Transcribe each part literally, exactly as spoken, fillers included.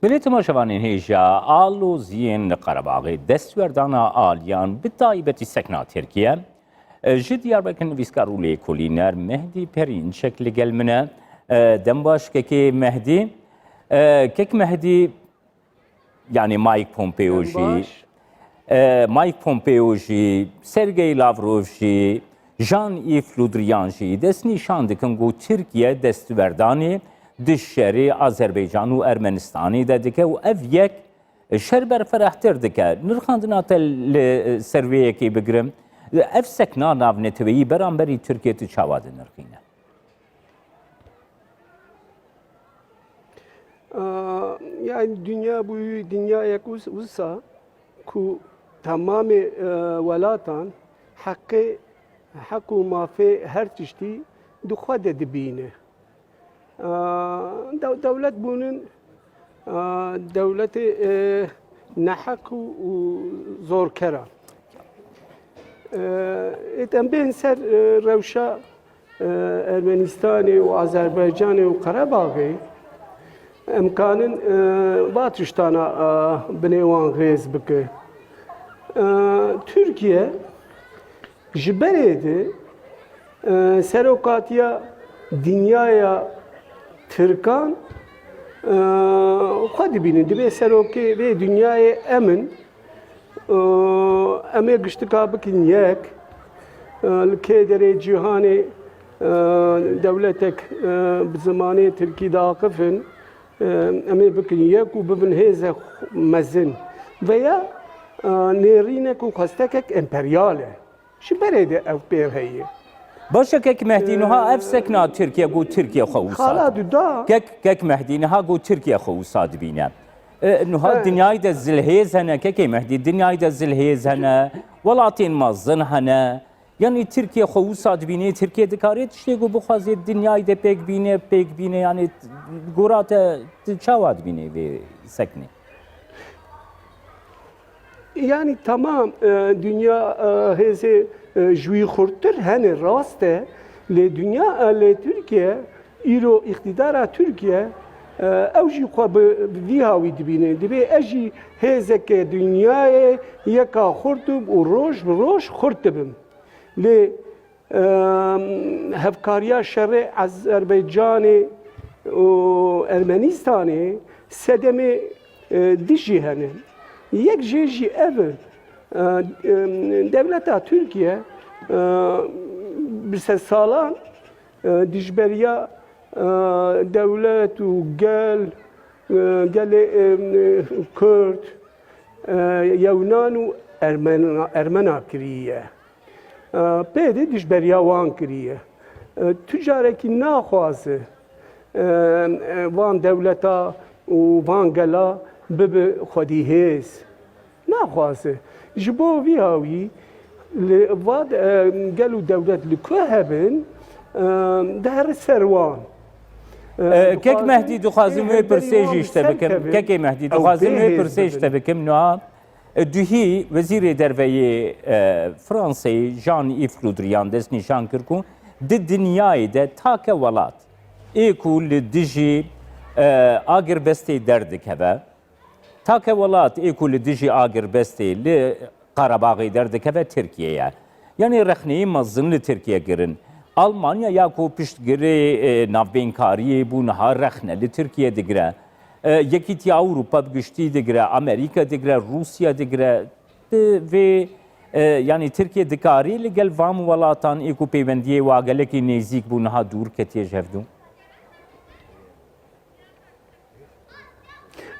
Belê temaşevanên hêja, aloziyên li Qerebaxê destwerdana aliyan bi taybetî sekna Tirkiye, e, ji Diyarbekir nivîskar û lêkolîner Mehdî Perînçek li gel min e. E, dem baş kekê Mehdî. E, kek Mehdî, yanî Mike Pompeo Dem jî, baş. e, Mike Pompeo jî, Sergey Lavrov jî, Jean-Yves Le Drian jî destnîşan dikin ku Tirkiye destwerdanê di şerê Azerbaycan û Ermenistanê de dike û ev yek şer berferehtir dike. Nirxandina te li ser vê yekê bigirim. Ev sekna navneteweyî beramberî Tirkiye tu çawa dinirxîne? Aa, yani dünya bu dünya yek us- usa ku tamamê e, welatan heqê heq û mafê her tiştî di xwe de dibîne. Aa, dew- dewlet bûnin aa, dewletê e, neheq û, û zorkera. Ê, em bên ser e, rewşa e, Ermenistanê û Azerbaycanê û Qerebaxê, em kanin e, va tiştana e, binê wan rêz bike. E, Tirkiye ji berê de e, serokatiya dinyaya Tirkan e, xwe dibînin. Dibê serokê vê dinyayê em in. Em ê giştika bikin yek. Li kê derê cîhanê dewletek bi zimanê tirkî diaqifin, em ê bikin yek û bibin hêzek mezin. Veya nêrînek û xwestekek emperyal e. Ji berê de ew pêr heye. Baş e, kek Mehdî, niha ev sekna Tirkiye got Tirkiye xwe wisa Xala dibîne. Duda. Kek, kek Mehdî, niha got Tirkiye xwe wisa dibîne. E, niha Evet. dinyayê de zilhêz hene, kekê Mehdî, dinyayê de zilhêz hene, welatên mezin hene. Yanî Tirkiye xwe wisa dibîne, Tirkiye dikare tiştê ku bixwaze dinyayê de pêk bîne, pêk bîne, yanî gora te, tu çawa dibîne vê seknê? Yani tamam, e, dünya e, hêzê e, ji wî xurttir hene, rast e. Lê dünya, e, lê Tirkiye, îro îqtîdara Tirkiye, e, ew jî xwe bi bi vî hawî dibîne. Dibê ez jî hêzeke dinyayê yeka xurt bim û roj bi roj xurt dibim. Lê Em, hevkariya şerê Azerbaycanê û Ermenistanê sedemê, e, dijî hene. Yek jê jî ev e. E, em, dewleta Tirkiye, e, bi sedsalan, e, dijberiya, e, dewlet û gel, e, gelê, e, Kurd, e, Yewnan û Ermena, Ermena kiriye. E, pê de dijberiya wan kiriye. E, tu carekî naxwaze, e, e, van dewleta û van gela bibe xwedî hêz. Naxwaze. Ji bo vî hawî li va, e, gel û dewlet li ku hebin, e, dihere ser wan. E, E, kek dixwazin Mehdî, dixwazim ê wê pirsê hevberî jî wan ji te bikim. Serkevin, Kekê Mehdî, ew dixwazim wê bêhêz pirsê ji te bibin. bikim. Niha E, duhî Wezîrê Derve yê, e, Franseyê Jean-Yves Le Drian destnîşan kir ku di dinyayê de take welat ê ku li dijî, e, agirbestê derdikeve, take welat ê ku li dijî agirbestê li Qerebaxê derdikeve Tirkiye ye. Yanî rexneyê mezin li Tirkiye girin. Almanya ya ku piştgirê, e, navbênkariyê bû niha rexne li Tirkiye digire. E, Yekîtiya Ewropa bi giştî digire, Amerîka digire, Rûsya digire. Di vê, e, yanî Tirkiye dikarî li gel van welatan ê ku peywendiyê wa gelekî nêzîk bû niha dûr ketiye ji hevdû?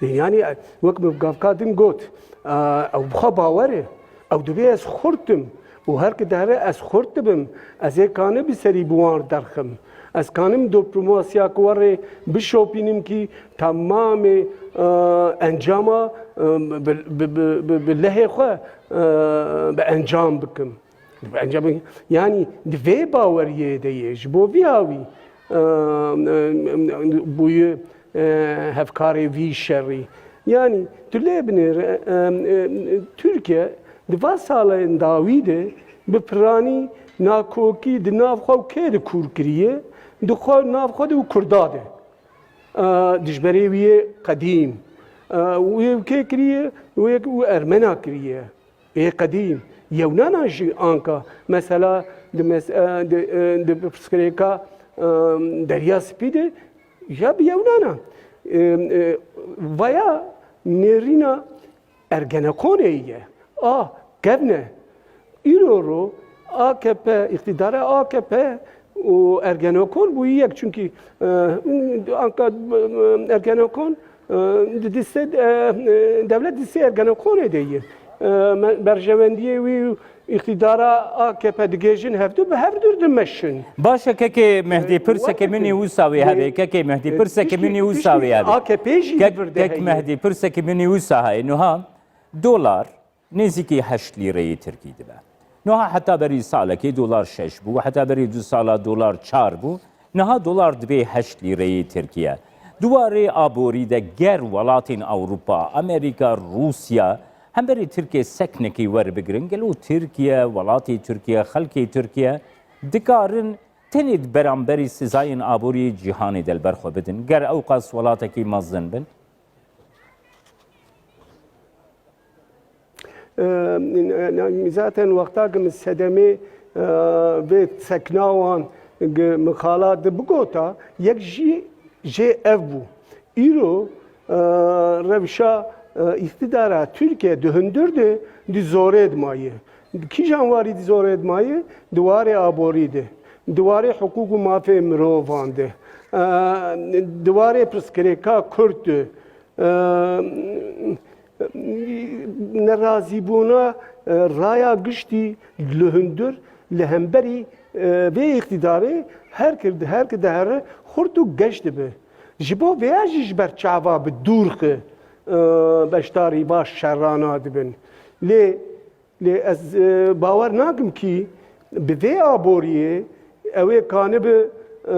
Yanî, wek min gavka din got, e, ew bi xwe bawer e. Ew dibê ez xurt im û her ki dere ez xurt dibim, ez ê kanim bi serî bi wan derxim. Ez kanim diplomasiya ku we rê bişopînim kî temamê, e, encama, e, bi, bi, bi, bi, bi lehê xwe, e, bi encam bikim. Encam, yanî di vê baweriyê de ye. Ji bo vî hawî, e, e, bûye, e, hevkarê vî şerî. Yanî tu lê binêre, e, e, Tirkiye di va salên dawî de bi piranî nakokî di nav xwe û kê de kûr kiriye, di xwe nav xwe de û Kurda de. E, dijberê wî yê qedîm, E, wê kê kiriye? Wê û Ermena kiriye. Ê qedîm. Yewnanan jî anka. Mesela di mes-, e, di, e, di pirsgirêka, e, Derya Spî de ya bi Yewnanan. E, e, vaya nêrîna Ergenekonê ye. A, kevne. Îro ro A K P, îqtîdara A K P û Ergenekon bûyî yek. Çunkî, e, anka, e, Ergenekon, e, di distê, e, e, dewlet distê Ergenekonê de ye. E, me-, berjewendiyê wî û îqtîdara A K P digêjin hevdu, bi hevdu dimeşin. Baş e, kekê Mehdî, e, pirsekê min ê wisa wê hebe. Kekê Mehdî, e, pirsekê min ê wisa wê hebe. A K P jî kek, kek Mehdî, pirsekê min ê wisa heye. Nuha dolar nêzîkî heşt lîreyê tirkî dibe. Niha heta berî salekê dolar şeş bû, heta berî du sala dolar çar bû, niha dolar dibê heşt lîreyê tirkî ye. Di warê aborî de ger welatên Ewropa, Amerîka, Rûsya hemberî Tirkiye seknekî werbigirin, gelo Tirkiye, welatê Tirkiye, xelkê Tirkiye dikarin tenê di beramberî sizayên aborî cîhanê de li ber xwe bidin, ger ewqas welatekî mezin bin? Zaten wexta ki min sedemê, e, vê sekna wan, mixala di bigota, yek jî jê ev bû. Îro, e, rewşa, e, îqtidara Tirkiye di hundir de di zorê de maye. Kîjan warî di zorê de maye? Di warê aborî de. Di warê hiqûq û mafê mirovan de. E, di warê pirsgirêka Kurd de. E, nerazîbûna, e, raya giştî li hundir li hemberî, e, vê îqtîdarê her ki, her ki dihere xurt û geş dibe. Ji bo vêya jî ji ber çava bi dûr xi, e, beşdarî va şerana dibin. Lê, lê ez, e, bawer nakim kî bi vê aboriyê ew ê kanibi, e,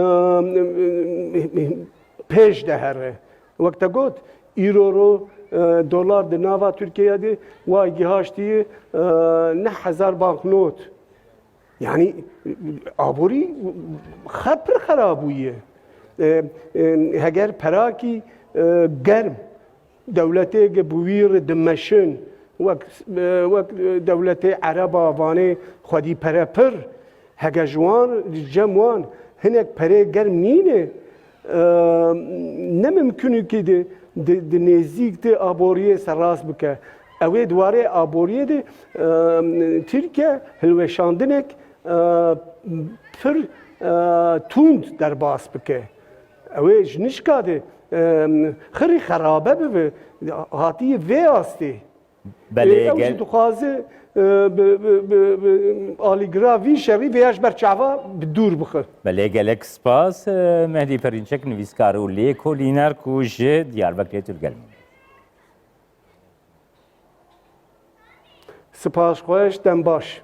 pêş de here. Wek te got, îro ro, e, dolar di nava Tirkiyeyê de way gihaştiye, e, neh hezar banknot. Yanî, aborî xe-, pir xera bûye. E, e, heger perakî, e, germ, dewletê ge bi wî re dimeşin, wek, e, wek, e, dewletê Ereba vanê xwedî perepir, hege ji wan, cem wan hinek perê germ nîne, e, ne mimkûnî ki di, di, di nêzîk de aboriyê serrast bike. Ew ê di warê aboriyê de, e, Tirkiye hilweşandinek, e, pir, e, tund derbas bike. Ew ê ji nişka de, e, xirî xerabe bibe, hatiye vê astê. Belê, ew jî dixwaze, e, bi, bi, bi, bi alîgira vî şerî vêya ji ber çava bi dûr bixe. Belê, gelek spas, e, Mehdî Perînçek, nivîskar û lêkolîner ku ji Diyarbekirê tu li gel min bû. Spas xweş, dem baş.